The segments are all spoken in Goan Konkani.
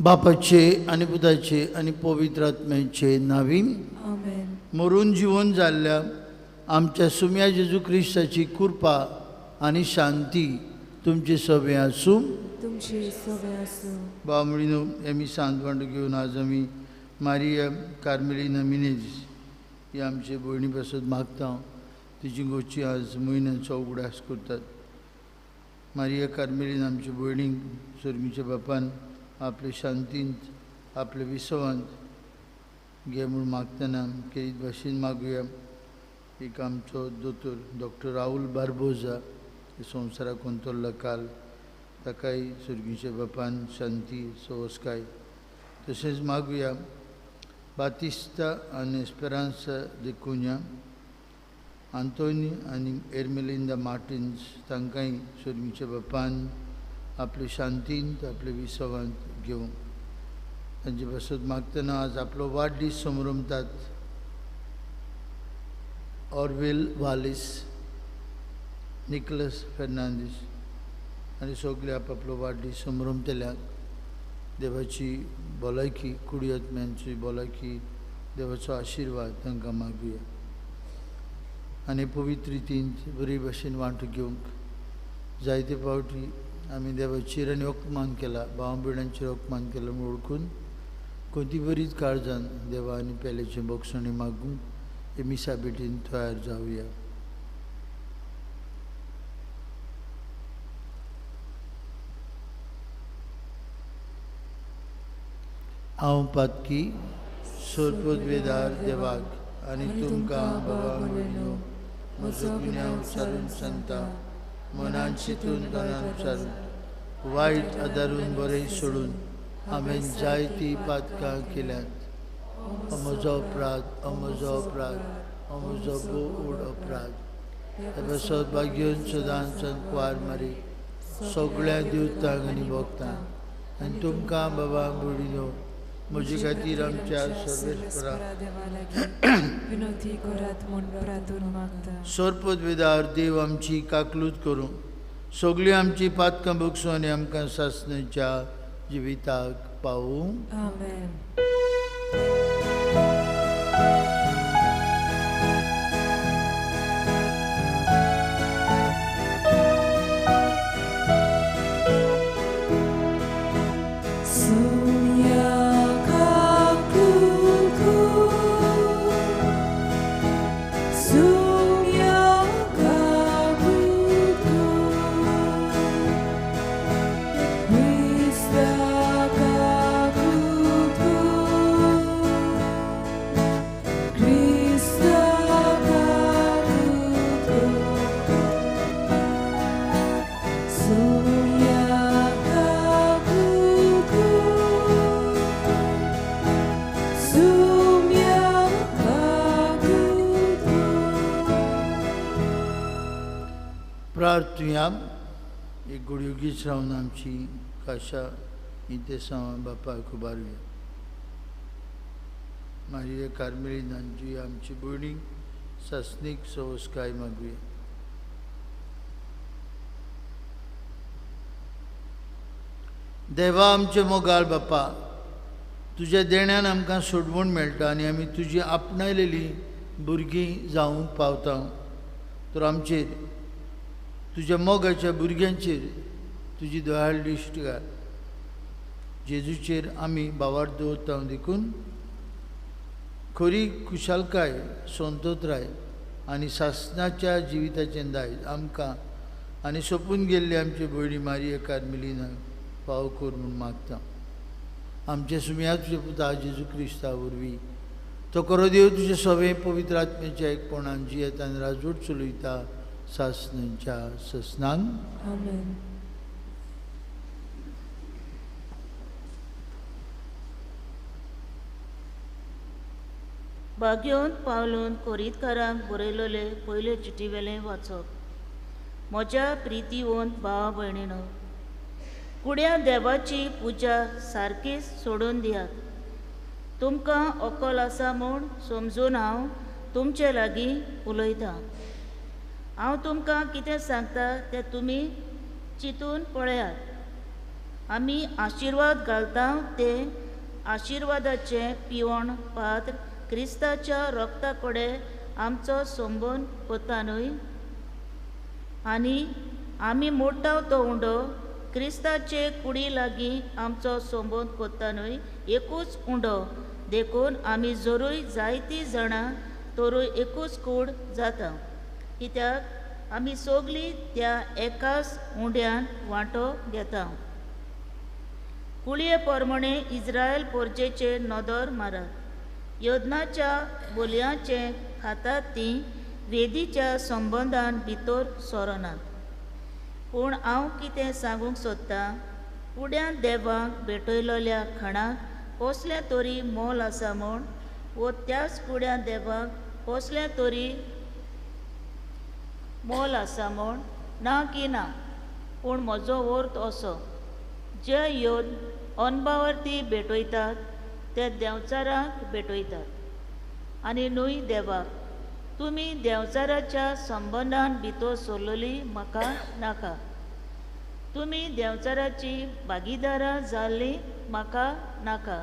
बापाचे आनी पुताचे आनी पवित्र आत्म्याचे नांवी मरून जिवन जाल्ल्या आमच्या सुम्या जेजू क्रिस्ताची कृपा आनी शांती तुमचे सवे आसूं. तुमचे सवे आसूं. बामणीनो आमी सांत वांटो घेवन आज आमी मारिया कार्मेलीना मिनेझीस ही आमचे भयणी पासत मागता. तिची गोची आज म्हयन्याचो उगडास करतात. मारिया कार्मेलीन आमचे भयणीक सर्गीच्या बापान आपले शांतींत आपले विसवांत घे म्हूण मागतना केरीत भाशेन मागुया. एक आमचो दोतोर डॉक्टर राहुल बार्बोजा संवसाराक अंतरला काल, ताकाय सर्गीच्या बापान शांती सवसकाय. तशेंच मागुया बातिस्ता आनी एस्पेरांसा देकुन्या, आंतोनी आनी एर्मेलिंदा मार्टिन्स तांकांय सर्गीच्या बापान आपले शांतींत आपले विसवांत घेवं. तांचे पासत मागतना आज आपलो वाडदीस समरमतात ऑर्वेल वालीस, निकलस फेर्नांदीस आनी सगळे आपआपलो वाडदीस समरमतल्यांक देवाची भलायकी, कुडी आत्म्यांची भलायकी, देवाचो आशिर्वाद तांकां मागुया आनी पवित्र रितीन बरी भाशेन वांटो घेवंक. जायते फावटी आमी देवाचेर आनी अपमान केला, भाव भयणांचेर अपमान केला म्हूण वळखून कोती बरीच काळजान देवा आनी पेल्याचें बक्षणी मागूंक हे मिसा भेटीन तयार जावया. हांव पातकी सोरपोदवेदार देवाक आनी तुमकां बाबा भयणीनो म्हजो गुन्यांव सारून सांगता. मनान चिंतून तनान सारून वायट आदारून बरें सोडून हांवें जायतीं पातकां केल्यांत. म्हजो अपराध, म्हजो अपराध, म्हजो भोव अपराध. ते पासत भाग्योन सदां संकवार मारी सगळ्या देवतांक आनी भक्तांक आनी तुमकां बाबा भयणीनो म्हजे खातीर आमच्या सर्वेस्परा विनोदी करात म्हूण प्रार्थून मागता. सोरपदवेदार देव आमची काकलूत करूं, सगळीं आमची पातकां भोगसूं आनी आमकां सासणाच्या जिविताक पावूं. आमेन. प्रार्थुया. एक गोडयोगीच रावन आमची काशा इंतेसांव बापाक उबारुया. मारिया कार्मेलीनांची आमची भयणी सासणीक सवसकाय मागुया. देवा आमचे मोगाळ बापा, तुज्या देण्यान आमकां सोडवण मेळटा आनी आमी तुजी आपणायलेली भुरगीं जावंक पावता. तर आमचेर तुज्या मोगाच्या भुरग्यांचेर तुजी दयाळ दिश्ट घाल. जेजूचेर आमी भावार्थ दवरता देखून खरी खुशालकाय, संतोत्राय आनी सासणाच्या जिविताचें दायज आमकां आनी सोंपून गेल्ली आमची भयणी मारिया कार्मेलीनाक फावो कर म्हूण मागता. आमचे सुमया तुजे पुता जेजू क्रिस्ता वरवीं तो करो देव तुजे सगळे पवित्र आत्म्याच्या एकपणान जियेत आनी राजवट चलयता सासणांच्या ससनांक. आमेन. भाग्योन पावलून कोरीतकारांक बरयलोले पयले चिटीवेलें वाचप. म्हज्या प्रितीवंत भावा भयणीनो, कुड्या देवाची पुजा सारकीच सोडून दियात. तुमकां अकल आसा म्हूण समजून हांव तुमचे लागीं उलयतां. हांव तुमकां कितें सांगता तें तुमी चिंतून पळयात. आमी आशिर्वाद घालता ते आशिर्वादाचें पिवण पात्र क्रिस्ताच्या रक्ता कडेन आमचो संबंद कोता न्हय, आनी आमी मोडटा तो उंडो क्रिस्ताचे कुडी लागीं आमचो संबंद कोत्ता न्हय, एकूच उंडो. देखून आमी जरूय जायतीं जाणां तरूय एकूच कूड जाता, कित्याक आमी सगलीं त्या एकाच उंड्यान वांटो घेता. कुळये प्रमाणे इज्रायल पोरजेचेर नदर मारात. योदनाच्या बोलयांचें खातात तीं वेदीच्या संबंदान भितर सरनात. पूण हांव कितें सांगूंक सोदतां, कुड्यान देवाक भेटयलोल्या खाणाक कसलें तरी मोल आसा म्हूण, वो त्याच कुड्यान देवाक कसलें तरी मोल आसा म्हूण ना की ना. पूण म्हजो अर्थ असो, जे योद अनभावर्ती भेटयतात ते देंवचाराक भेटयतात आनी न्हय देवाक. तुमी देंवचाराच्या संबंदान भितर सरलोली म्हाका नाका. तुमी देंवचाराची भागीदारां जाल्लीं म्हाका नाका.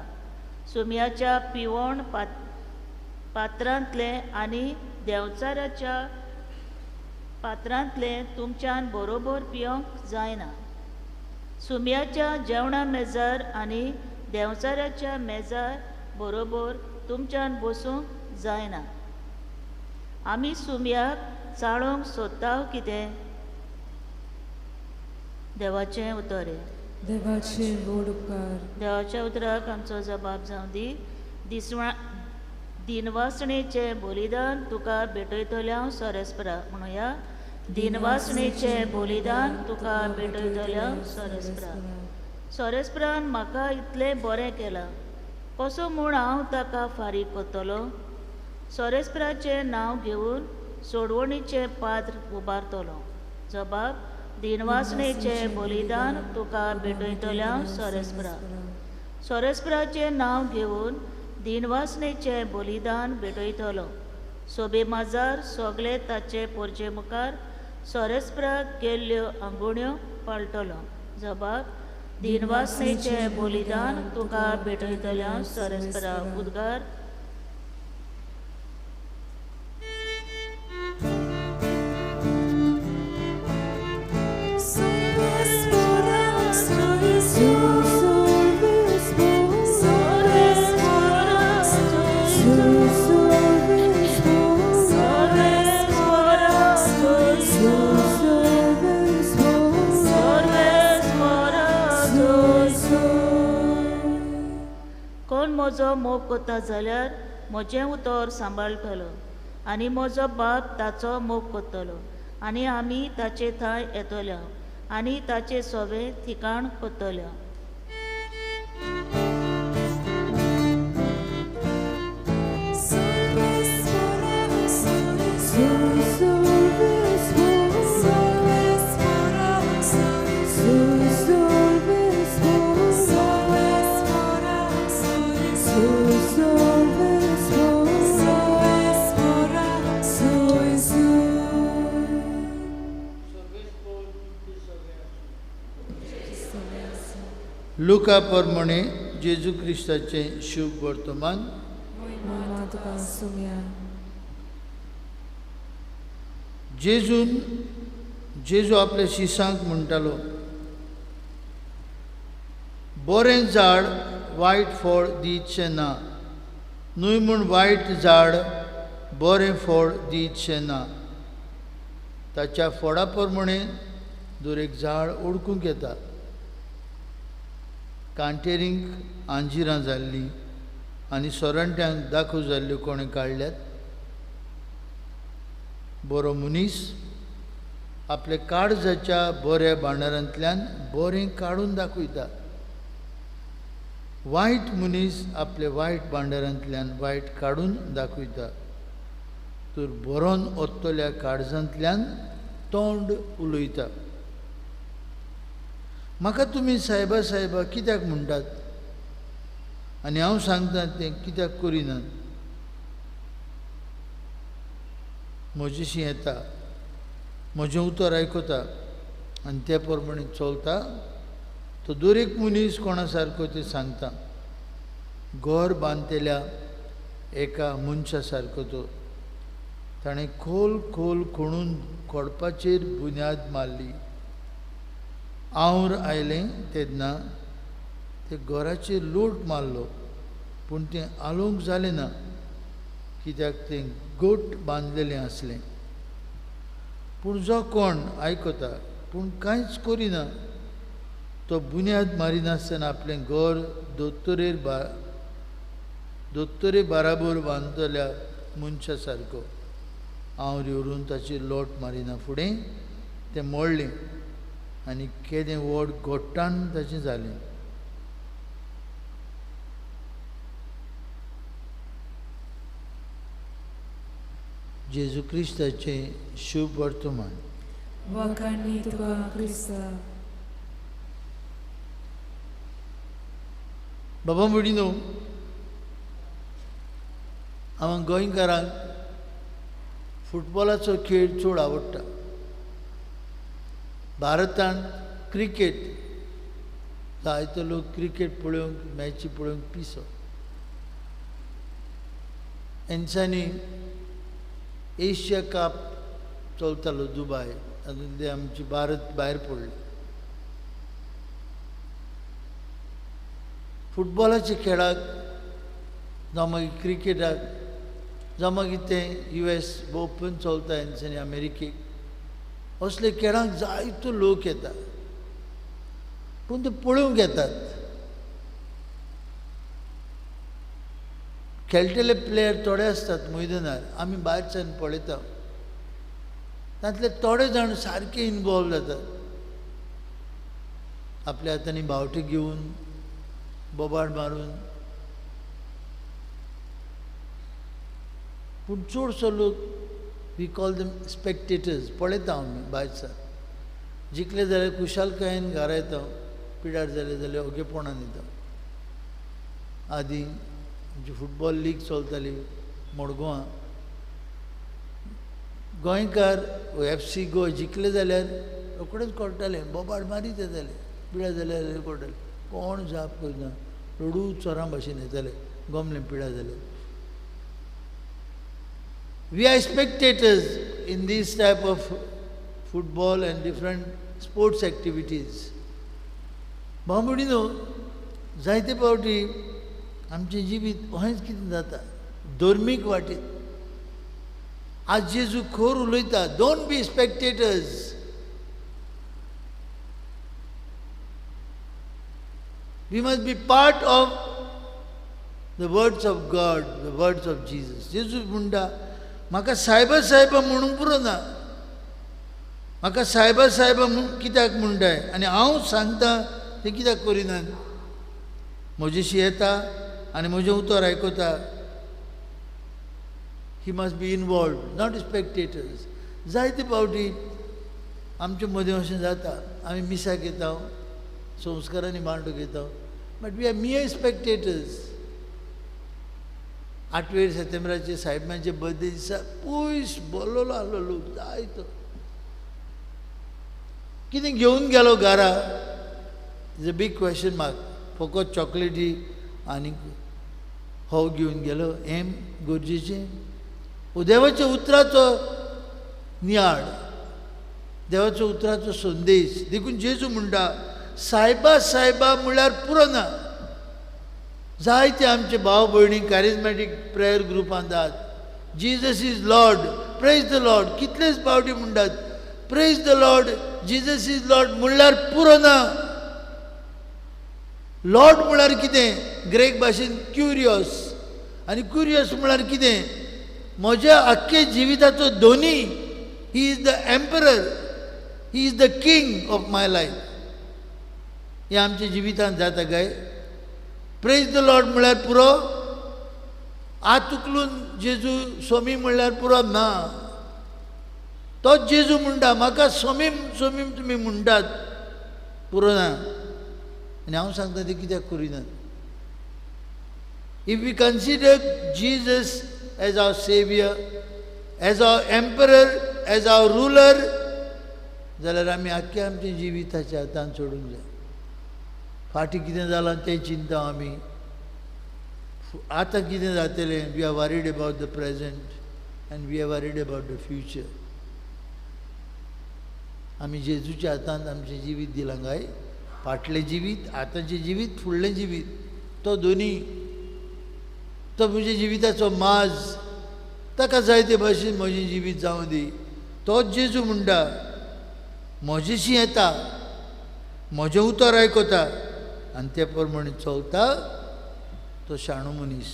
सुम्याच्या पिवण पात्रांतलें आनी देंवचाराच्या पात्रांतलें तुमच्यान बरोबर पिवंक जायना. सुम्याच्या जेवणा मेजार आनी देंवचाराच्या मेजार बरोबर तुमच्यान बसूंक जायना. आमी सुम्याक चाळोवंक सोदता कितें? देवाचें उतर हें. देवाचे व्हड उपकार. देवाच्या उतराक आमचो जबाब जावं दी. दिनवासणेचें बलिदान तुका भेटयतलें हांव सोरेस्परा. म्हणुया, दिनवासणेचें बलिदान तुका भेटयतलें हांव सोरेस्परा. सोरेस्परान म्हाका इतलें बरें केलां, कसो म्हूण हांव ताका फारीक करतलो? सोरेस्पराचें नांव घेवन सोडवणीचें पात्र उबारतलो. जबाब, दिनवासणेचें बलिदान तुका भेटयतलें हांव सोरेस्परा. सोरेस्पराचें नांव घेवन दिनवासणेचें बलिदान भेटयतलो. सोबे माजार सगळे ताचे पोरचे मुखार सोरेस्पराक केल्ल्यो आंगोण्यो पाळटलो. जबाब, दिनवासणेचें बलिदान तुका भेटयतलें हांव सोरेस्परा. उद्गार. कोण म्हजो मोग करता जाल्यार म्हजें उतर सांबाळटलो आनी म्हजो बाप ताचो मोग करतलो आनी आमी ताचे थंय येतले आनी ताचे सोवे ठिकाण करतले. लुका प्रमाणे जेजू क्रिस्ताचें शुभ वर्तमान. जेजून जेजू आपल्या शिसांक म्हणटालो, बरें झाड वायट फळ दितशें ना, न्हय म्हूण वायट झाड बरें फळ दितशें ना. ताच्या फळा प्रमाणे दर एक झाड ओळखूंक येता. कांटेरींक आंजिरां जाल्लीं आनी सोरांट्यांक दाखो जाल्ल्यो कोणें काडल्यात? बरो मनीस आपल्या काळजाच्या बऱ्या भांडारांतल्यान बरें काडून दाखयता. वायट मनीस आपल्या वायट भांडारांतल्यान वायट काडून दाखयता. तर बरोन ओत्तल्या काळजांतल्यान तोंड उलयता. म्हाका तुमी सायबा सायबा कित्याक म्हणटात आनी हांव सांगता तें कित्याक करिनात? म्हजेशी येता, म्हजें उतर आयकता आनी ते प्रमाणे चलता तो दर एक मनीस कोणा सारको तें सांगता. घर बांदतल्या एका मनशा सारको तो. ताणें खोल खोल खणून खोडपाचेर बुन्याद मारली. आंवर आयलें तेन्ना ते घराचेर लोट मारलो, पूण तें आलोवंक जालें ना, कित्याक तें गोट बांदलेलें आसलें. पूण जो कोण आयकता पूण कांयच करिना तो बुन्याद मारिनासतना आपलें घर दोतोरे बाराबर बांदतल्या मनशा सारको. आंवर येवरून ताची लोट मारिना फुडें तें मोडलें आनी केदें व्हड गोट्टान ताचें जालें. जेजू क्रिस्ताचें शुभ वर्तमान. वाखाणनी तुका क्रिस्ता. बाबा भयणीनो, हांव गोंयकारांक फुटबॉलाचो खेळ चड आवडटा. भारतांत क्रिकेट जायतो लोक क्रिकेट पळोवंक, मॅची पळोवंक पिसो. हेंच्यांनी एशिया कप चलतालो दुबाय, तातूंतले आमची भारत भायर पडली. फुटबॉलाच्या खेळाक जावं मागीर क्रिकेटाक जावं मागीर तें US open चलता हेंच्यांनी अमेरिकेक, असले खेळांक जायतो लोक येता, पूण ते पळोवंक येतात. खेळटले प्लेयर थोडे आसतात मैदानार, आमी भायरच्यान पळयता. तांतले थोडे जाण सारके इनवॉल्व जातात, आपल्या हातांनी बावटे घेवन बोबाड मारून. पूण चडसो लोक we call them spectators, पळयता आमी भायरच्यान. जिखले जाल्यार खुशालकायेन घरा येता, पिडार जाले जाल्यार ओगेपणान येता. आदीं आमची फुटबॉल लीग चलताली मडगांवां, गोंयकार FC Goa जिखले जाल्यार रोखडेच कळटालें, बोबाड मारीत येताले, पिडा जाल्यार कळटालें, कोण जाप करना, रडू चोरां भाशेन येताले, गमलें पिडा जाल्यार. We are spectators in this type of football and different sports activities. भाव भयणीनो, जायते फावटी आमचें जिवीत अहेंच कितें जाता धर्मीक वाटेत. आज जेजू खर उलयता, don't be spectators. We must be part of the words of God, the words of Jesus. जेजू म्हणटा म्हाका सायबा सायबा म्हणूंक पुरो ना, म्हाका सायबा सायबा कित्याक म्हणटाय आनी हांव सांगता तें कित्याक करिनात? म्हजेशी येता आनी म्हजें उतर आयकता. He must be involved, not spectators. जायते फावटी आमचे मदें अशें जाता, आमी मिसाक येता, संस्कारांनी मांडो घेता, but we are mere spectators. 8 सप्टेंबराचे साहेबांचे बर्थडे दिसा पयस बोल्लोलो आहलो लोक जायतो, कितें घेवन गेलो घरा is a big question mark. फकत चॉकलेटी आनी हो घेवन गेलो हें गरजेचें? देवाच्या उतराचो नियाळ, देवाच्या उतराचो संदेश. देखून जेजू म्हणटा सायबा सायबा म्हणल्यार पुरो ना. जायते आमचे भाव भयणी कॅरिजमॅटीक प्रेयर ग्रुपांत आहात. Jesus is Lord, praise the Lord कितलेच पावटी म्हणटात. Praise the Lord, Jesus is Lord म्हणल्यार पुरो ना. लॉर्ड म्हळ्यार कितें? ग्रेक भाशेन क्युरियस. आनी क्युरियस म्हळ्यार कितें? म्हज्या आख्खे जिविताचो धनी. He is the emperor, he is the king of my life. हें आमच्या जिवितांत जाता काय? प्रेज the Lord म्हळ्यार पुरो? आत उखलून जेजू सोमी म्हणल्यार पुरो ना. तोच जेजू म्हणटा म्हाका सोमीम सोमीम तुमी म्हणटात, पुरो ना. आनी हांव सांगता तें कित्याक करिनात? If we consider Jesus as our saviour, as our emperor, as our ruler, जाल्यार आमी आख्खें आमचें जिवीत ताच्या हातान सोडूंक जाय. फाटीं कितें जालां तें चिंता आमी, आतां कितें जातलें. We are worried about the present and we are worried about the future. आमी जेजूच्या हातांत आमचें जिवीत दिलां काय? फाटलें जिवीत, आतांचें जिवीत, फुडलें जिवीत, तो दोनी, तो म्हज्या जिविताचो माज. ताका जाय ते भाशेन म्हजें जिवीत जावं दी. तोच जेजू म्हणटा म्हजेशी येता, म्हजें उतर आयकता आनी ते प्रमाणे चलता तो शाणो मनीस.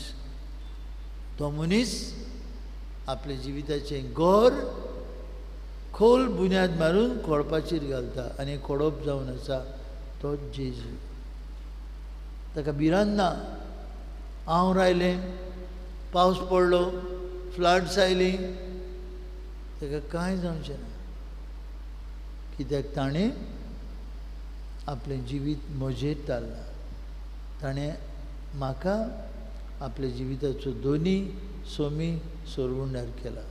तो मनीस आपल्या जिविताचें घर खोल बुन्याद मारून कोळपाचेर घालता आनी कोडप जावन आसा तोच जेजू. ताका भिरांत ना. हांव रायलें, पावस पडलो, फ्लड्स आयली, ताका कांय जावचें ना. कित्याक ताणें आपलें जिवीत म्हजेर ताल्लां. ताणें म्हाका आपल्या जिविताचो दोनी सोमी सोरवंडार केला.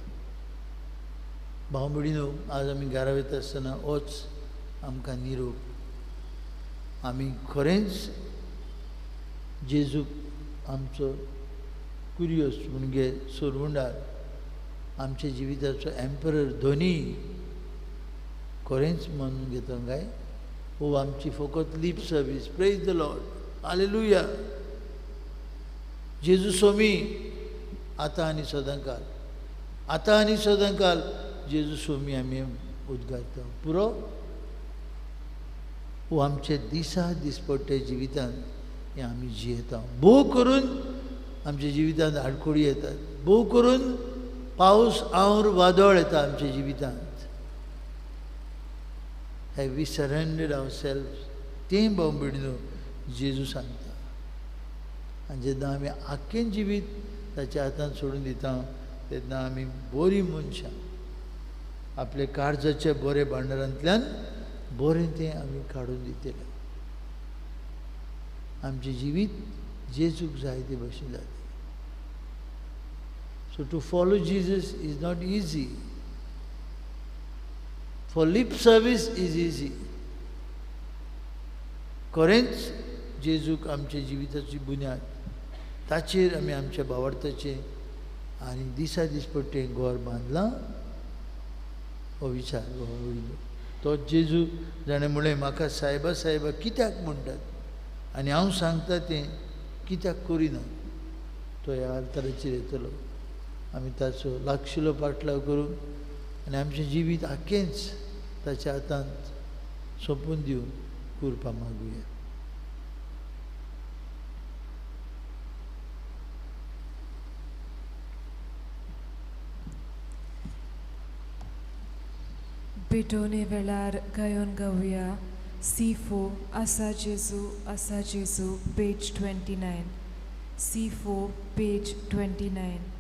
भाव भयणीनो, आज आमी घरा वयता आसतना होच आमकां निरोप. आमी खरेंच जेजूक आमचो कुरियोस म्हणजे सोरवंडार, आमच्या जिविताचो एम्परर धनी खरेंच मानून घेता काय? हो आमची फकत lip service, praise the Lord, hallelujah, जेजू सोमी आतां आनी सदांकाल, आतां आनी सदांकाल जेजू सोमी आमी उद्गारता. पुरो हो आमच्या दिसा दिसपट्ट्या जिवितांत हें आमी जियेता. भोव करून आमच्या जिवितांत आडखळी येतात, भोव करून पावस our वादळ येता आमच्या जिवितांत. Have we surrendered ourselves? तें भाव भयणीनो जेजू सांगता. आनी जेन्ना आमी आख्खें जिवीत ताच्या हातांत सोडून दिता तेन्ना आमी बरीं मनशां, आपल्या काळजाच्या बरे भांडारांतल्यान बरें तें आमी काडून दितले. आमचें जिवीत जेजूक जाय ते भशेन जाता. So to follow Jesus is not easy. For lip service is easy. खरेंच जेजूक आमच्या जिविताची बुन्याद, ताचेर आमी आमच्या भावार्थाचें आनी दिसा दिसपट्टें घर बांदलां हो विचार वयलो. तो जेजू जाणें म्हणलें म्हाका सायबा सायबा कित्याक म्हणटात आनी हांव सांगता तें कित्याक करिना, तो ह्या आल्ताराचेर येतलो. आमी ताचो लागशिलो पाटलाव करून आनी आमचें जिवीत आख्खेंच ताच्या हातांत सोंपून दिवन कुरपा मागुया. भेटवणे वेळार गायोन गावया C4 आसा जेजू आसा जेजू, पेज 29. C4 page 29.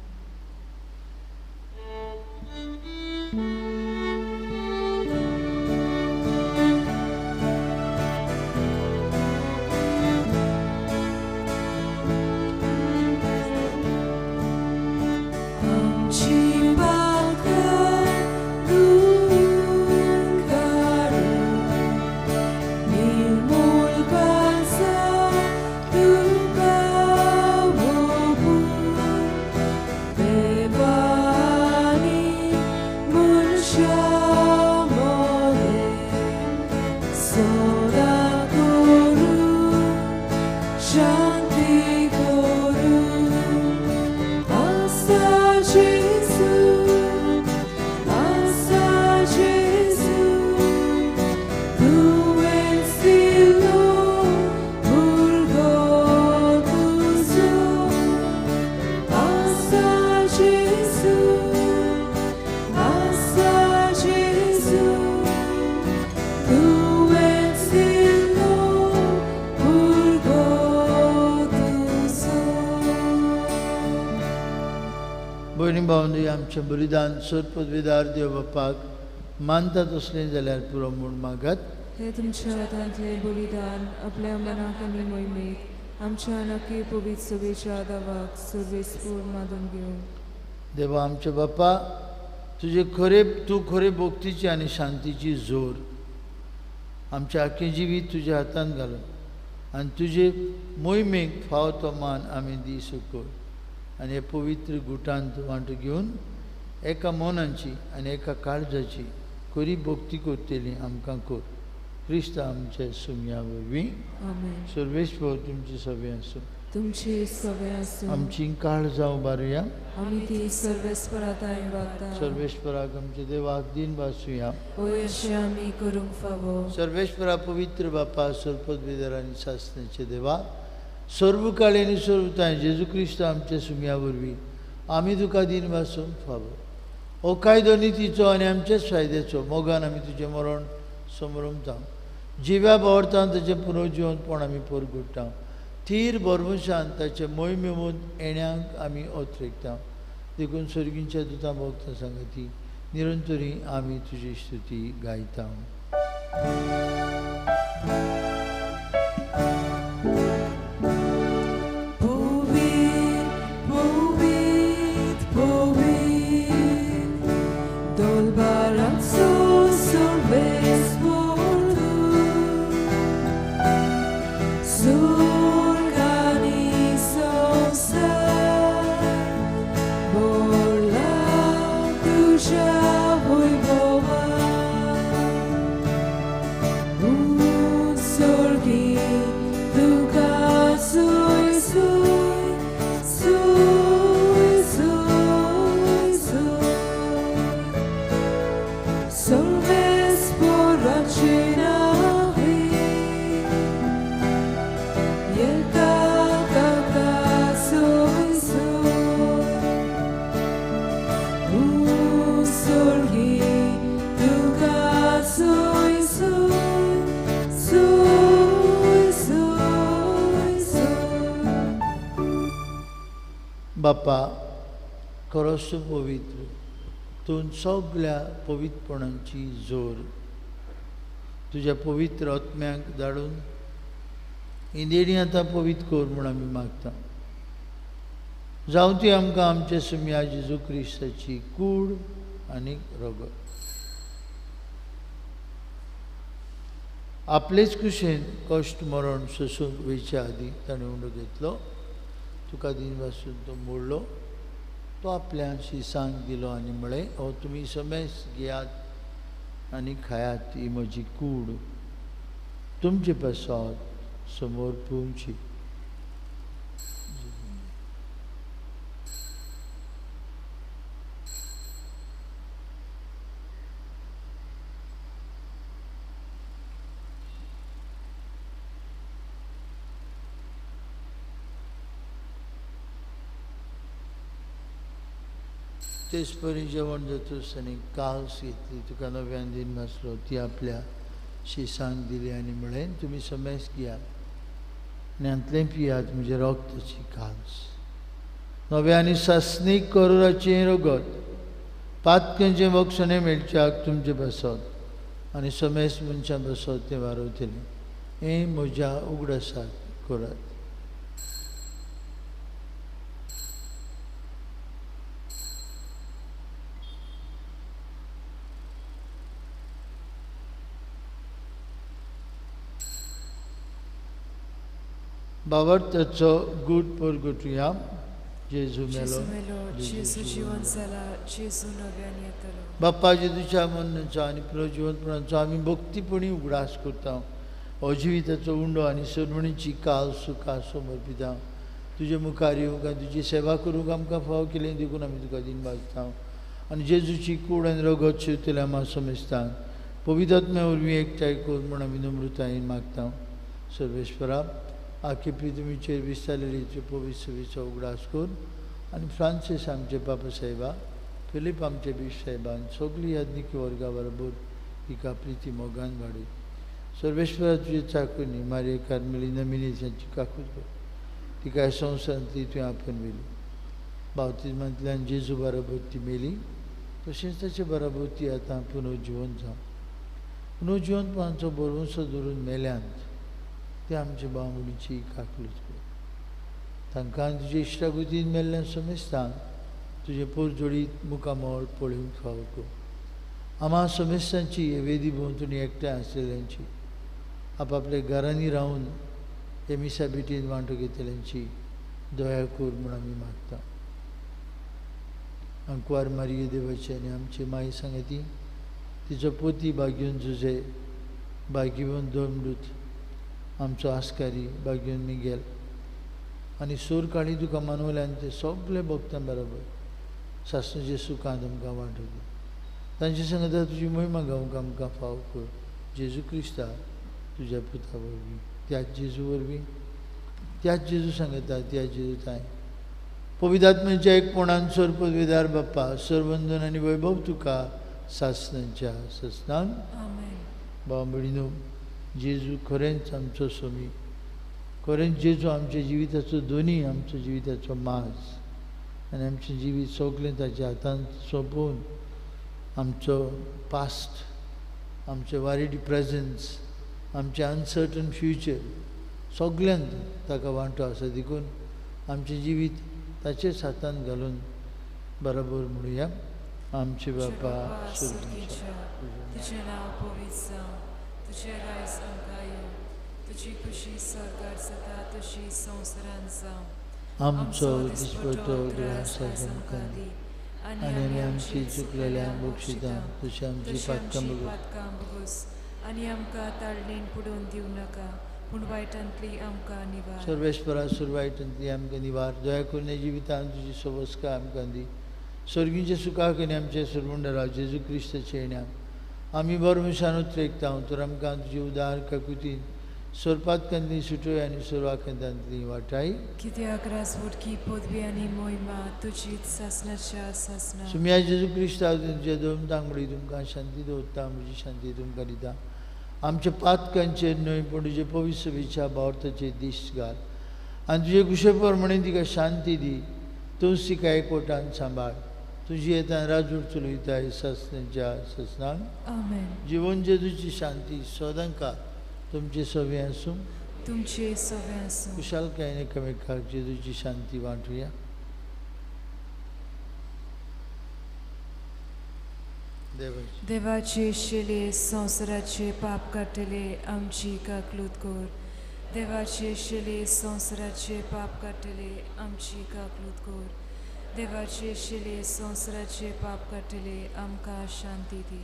आमचें बलिदान सर्पदवेदार देव बापाक मानता तसलें जाल्यार पुरो म्हूण मागात। हे तुमच्या हातांतलें बलिदान आपल्या मनाक आनी मोहिमेक आमच्या नक्की पवित्र सभेच्या दावाक सर्वेस्पूर मादून घेवन। देवा आमच्या बापा, तुजे खरे तूं खरे भक्तीची आनी शांतीची जोर आमच्या आख्खें जिवीत तुज्या हातांत घालून आनी तुजे मोहिमेक फावो तो मान आमी दी कर आनी हे पवित्र गुटांत वांटो घेवन एका मनाची आनी एका काळजाची खरी भक्ती करतली आमकां कर। क्रिस्त आमचे सुमया वरवीं। आमेन। सर्वेस्पर तुमचे सगळे आसूं। तुमचे सगळे आसूं। आमची काळजां उबारुया। आमी ती सर्वेस्परा तांय वागता। सर्वेस्पराक आमच्या देवाक दिन भासुया। होय अशें आमी करूंक फावो। सर्वेस्परा पवित्र बापा, सर्पदवेदार आनी सासण्याचे देवा, सर्व काळी आनी सर्व तांय जेजू क्रिस्त आमच्या सुमया वरवीं आमी तुका दिन भासूंक फावो। हो कायदो नितीचो आनी आमच्याच फायद्याचो मोगान आमी तुजें मरण समरमता। जिव्या भोंवतान ताचें पुनर्जिवनपण आमी परगुट्टा। थीर भरवंशान ताचे मोहिमेमून येण्यांक आमी ओतरेकता। देखून सर्गींच्या दुतां भोगता सांगती निरंतरी आमी तुजी स्तुती गायता। बापा, खरोच पवित्र तूं सगळ्या पवित्रपणाची जोर तुज्या पवित्र आत्म्याक धाडून ही देणी आतां पवित्र कर म्हूण आमी मागता। जावं ती आमकां आमच्या सुमया जेजू क्रिस्ताची कूड आनी रगत। आपलेच कुशेन कश्ट मरण सोसूंक वयच्या आदीं ताणें उंडो घेतलो, तुका दिन पासून तो मोडलो, तो आपल्या शिसांक दिलो आनी म्हळें, हो तुमी समेस घेयात आनी खायात, ही म्हजी कूड तुमचे पासत समोर पुवची। तेच परी जेवण जातूच ताणें काल्स घेतली, तुका नव्यान दिन भासलो, ती आपल्या शिसांक दिली आनी म्हळें, तुमी समेस घेयात आनी हांतलें पियात, म्हजें रगताची काल्स, नव्या आनी सासणीक करोराचें रगत, पातक्यांचें बक्षणें मेळच्याक तुमचे बसत आनी समेस मनशां बसत तें वारवतलें, हें म्हज्या उगडासाक करात। बाबर्ताचो गूट परगटुया। जेजू मेलो, जेजू जिवन जाला, जेजू नव्यान येतलो। बाप्पा जेजूच्या मरणाचो आनी पुनर्जिवनपणाचो आमी भक्तीपणी उगडास करता। हो जिविताचो उंडो आनी सरवणीची काल सुखा समर्पिता। तुजे मुखार येवंक आनी तुजी सेवा करूंक आमकां फावो केली देखून आमी तुका दिन भाजता। आनी जेजूची कूड आनी रगत शिवतल्या आमा समेस्तान पवित्र वरवीं एकठांय कर म्हूण आमी नम्रतायेन मागता। सर्वेश्वरा, आखी पृथ्वीचेर विस्तारलेली पवित्र सभेचो उगडास कर आनी फ्रांसीस आमचे बाबा साहेबा, फिलीप आमचे बीश साहेबान सगळी याज्ञिकी वर्गा बरोबर तिका प्रिती मोगान वाडय। सर्वेश्वरा, तुजे चाकूनी मारिया कार्मेलीना मिनेज हांची काकूत कर, तिका ह्या संवसारांतली तुवें आपोवन व्हेली। बावतिज्मांतल्यान जेजू बराबर ती मेली तशेंच ताचे बराबर ती आतां पुनर्जिवन जावं. पुनर्जिवनपणाचो भरवंसो धरून मेल्यांत ते आमचे भाव-भयणीची काकलूत कर. तांकां तुजे इश्टागतीन मेल्ल्या समेस्तांक तुजें पोरजोडीत मुखामळ पळोवंक फावो कर. आमा समेस्तांची हे वेदी भोंवतणी एकठांय आसलेल्यांची आपापल्या घरांनी रावन हे मिसा भेटीन वांटो घेतल्यांची दया कर म्हूण आमी मागता. आंकवार मारिये देवाची आनी आमची माई सांगती तिचो पोती बागीवन जुजे बागीवन दोमडूत आमचो आस्कारी बागीवन मिगेल आनी सोर काळी तुका मानवल्यान ते सगळे भक्तां बरोबर सासणाचे सुखांत आमकां वांटो दी. तांचे सांगता तुजी महिमा गावंक आमकां फाव कर. जेजू क्रिस्ता तुज्या पुता वरवीं, त्याच जेजू वरवीं, त्याच जेजू सांगता, त्याच जेजू ताय पवित्र एकपणान सर पदवीदार बाप्पा सरवंदन आनी वैभव तुका सासणाच्या सासणान. भाव भयणीनो, जेजू खरेंच आमचो स्वामी, खरेंच जेजू आमच्या जिविताचो दोनी, आमच्या जिविताचो माज आनी आमचें जिवीत सगळें ताच्या हातांत सोंपोवन आमचो पास्ट, आमचें वारीड प्रेजन्स, आमचें अनसर्टन फ्युचर सगल्यांत ताका वांटो आसा. देखून आमचें जिवीत ताचेच हातांत घालून बरोबर म्हणुया. आमचे बापा स्वर्गीच्या, तुजें नांव पवित्र जावं, तुजें रायज आमकां येवं, तुजी खुशी स्वर्गार जाता तशी संवसारांत जावं. आमचो दिसपटो ग्रास आज आमकां दी आनी आमी आमची चुकलेल्यांक बक्षिता तशी आमची पातकां भोगोस आनी आमकां ताळणेन पुडोवन दिवं नाका, पूण वायटांतली आमकां निवार. सर्वेस्परा सुर वायटांतली आमकां निवार. दया करून जिवितांत तुजी सवस्काय आमकां दी. स्वर्गींच्या सुखाक आनी आमच्या सरमुंडरा जेजू क्रिस्ताच्या येण्याक आमी बरो मनशान उतरेकता तर आमकां तुजी उदार काकुतीन सोरपातकांतली सुटोय आनी सोरवाकांतांतली वाटाय. कित्याक राजवटकी पदवी आनी मोहिमा तुजीच सासणाच्या सासणा. सुम्या जेजू क्रिस्ता तुमच्या दोन तांगडी तुमकां शांती दवरता, म्हजी शांती तुमकां दिता. आमच्या पातकांचेर न्हय पूण तुजे पवित्र सभेच्या भावार्थाचेर दिश्ट घाल आनी तुजे कुशे प्रमाणे तिका शांती दी. तूंच तिका एकवटान सांबाळ. तुजी येतान राजवट चलयताय सासणाच्या सासणाक. जिवन जेजूची शांती सदांकाळ तुमचे सवे आसूं, तुमचे सवे आसूं. कुशालकायेन एकामेकाक जेजूची शांती वांटुया. देवाचे शिले संवसाराचे पाप काडटले आमची काकलूत कर. देवाचे शिले संवसाराचे पाप काडटले आमची काकलूत कर. देवाचे शिले संवसाराचे पाप काडटले आमकां शांती दी.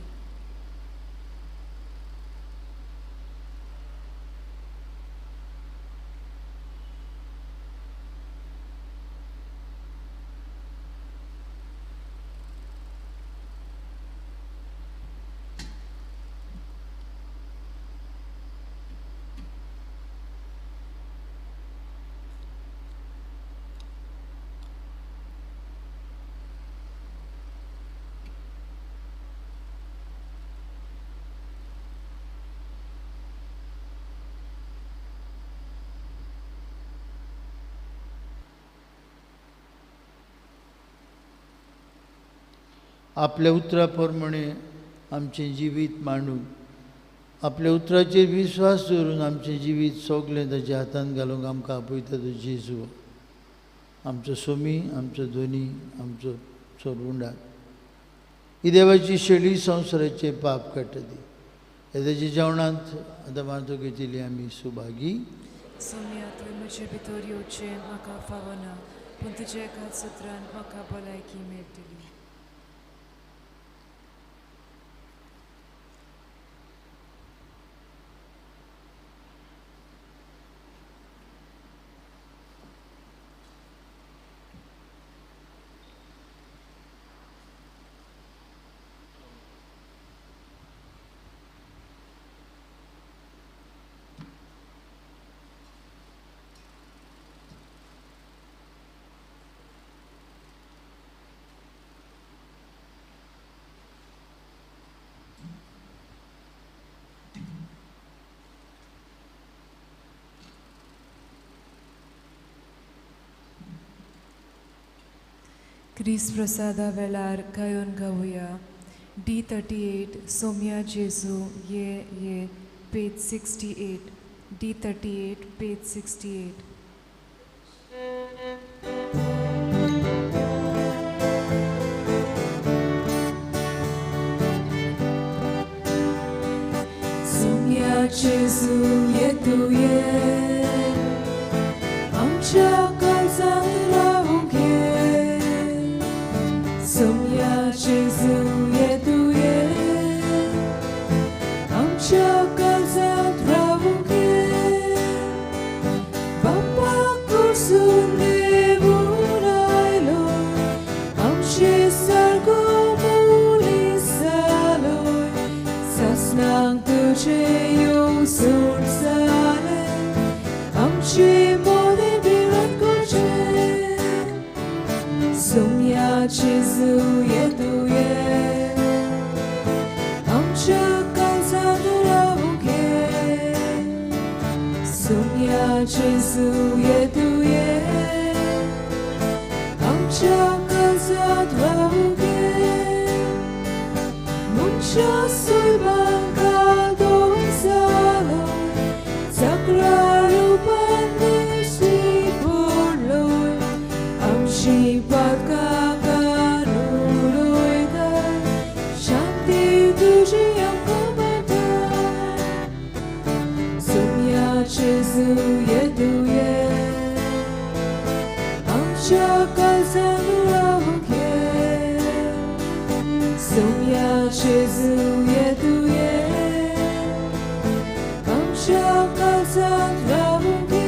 आपल्या उतरा प्रमाणे आमचें जिवीत मांडून आपल्या उतराचेर विश्वास दवरून आमचें जिवीत सगळें ताच्या हातांत घालूंक आमकां आपयता तो जेजू आमचो सोमी, आमचो दोनी, आमचो सोरवुंडार. ही देवाची शेळी संवसाराचें पाप काडटा ती. हे ताच्या जेवणांत आतां वांटो घेतिल्ली आमी सुभागी. सोम्या, तुवें म्हजे भितर येवचें म्हाका फावना, पूण तुज्या एकाच उतरान म्हाका भलायकी मेळटली. क्रिस्त प्रसादा वेळार गायोन गावया D38 Somya जेजू ये ये पेज 68 D38 page 68. Somya जेजू ये तू ये आमच्या काळजांत रावूंक ये. सोम्या जेजू ये तू ये आमच्या काळजांत रावूंक ये. बापा कडसून देवून आयलो आमचे सारको मनीस जालोय. सासणांक तुजें येवजण जालें आमचे मोदें भिरांत करचें. सोम्या जेजू ये तू ये आमच्या काळजांत रावूंक ये. सोम्या जेजू ये तू ये आमच्या काळजांत रावूंक ये. मनशा सुलभांक कादोन जालो सगळ्या रुपान दिश्टी पडलोय. आमची पातकां काडून उडयताय शांती तुजी आमकां मेळटाय. सोम्या जेजू ये तू ये आमच्या काळजांत रावूंक ये. सोम्या जेजू ये तू ये आमच्या काळजांत रावूंक ये.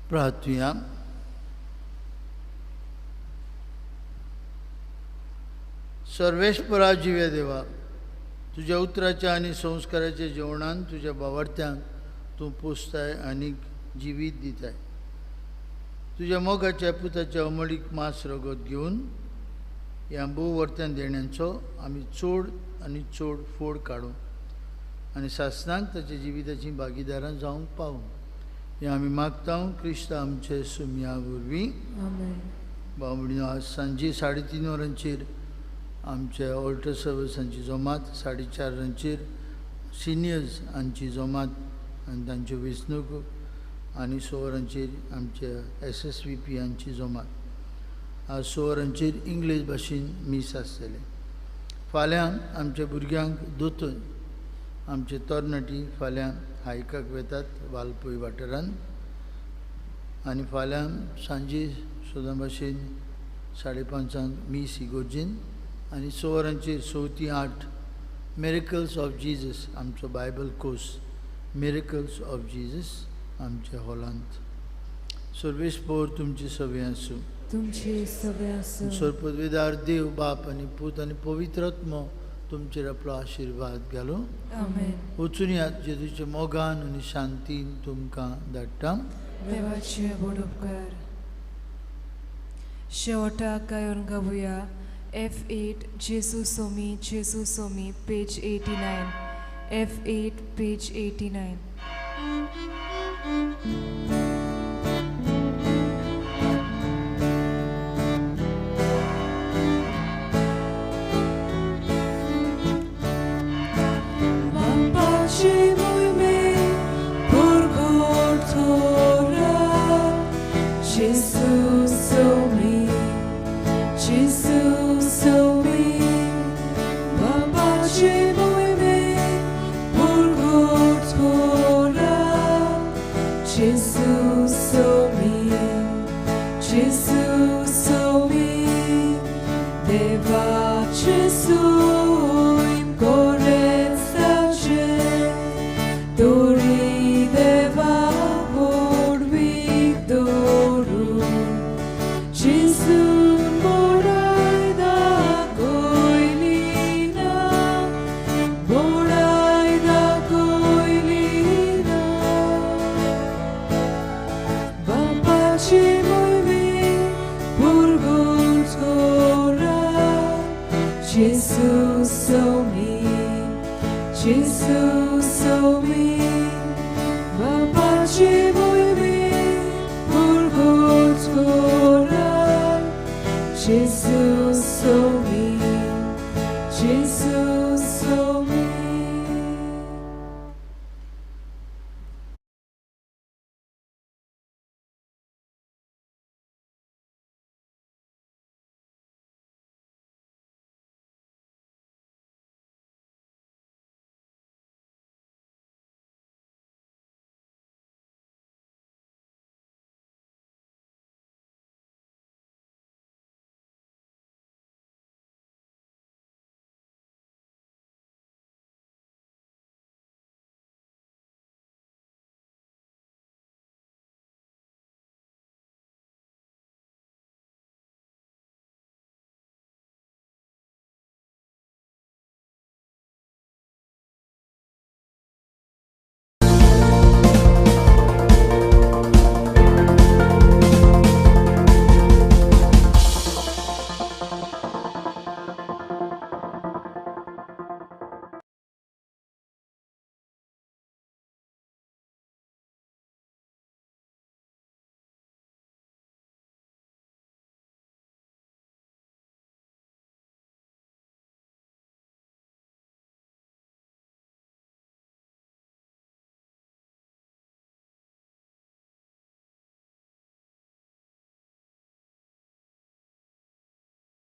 प्रार्थुया. सर्वेस्परा जिव्या देवा, तुज्या उतराच्या आनी संस्काराच्या जेवणान तुज्या बावडत्यांक तूं पोसताय आनी जिवीत दिताय. तुज्या मोगाच्या पुताच्या अमळीक मांस रगत घेवन ह्या भोववर्त्यान देण्यांचो आमी चड आनी चड फोड काडूं आनी सासणाक ताच्या जिविताची भागीदारां जावंक पावूं. हें आमी मागता क्रिस्त आमचे सुमया वरवीं. आमेन. भाव भयणीनो, आज सांजे 3:30 वरांचेर आमच्या ऑल्टर सर्विसांची जमात, 4:30 वरांचेर सिनियर्स हांची जमात आनी तांच्यो वेंचणुको, आनी 6 वरांचेर आमच्या SSVP हांची जमात. आज 6 वरांचेर इंग्लीश भाशेन मीस आसतलें. फाल्यां आमच्या भुरग्यांक दोतोर, आमचे तरणाटी फाल्यां हायकाक वेतात वालपोय वाठारांत, आनी फाल्यां सांजे सदां भाशेन 5:30 मीस इगोर्जीन, आनी 6 वरांचेर 6 ते 8 मिरेकल्स ऑफ जीजस आमचो Bible course, miracles of Jesus आमच्या हॉलांत. सर्वेस्पोर तुमचे सगळें आसूं. तुमचे सगळे आसूं. सर्वपदवीदार देव बाप आनी पूत आनी पवित्र आत्मो तुमचेर आपलो आशिर्वाद घालूं. आमेन. वचून यात जेजूच्या मोगान आनी शांतीन तुमकां धाडटा. देवाचे व्हड उपकार. शेवटाक गायोन गावया F8 जेजू सोमी जेजू सोमी, पेज 89. F8 page 89. Jesus.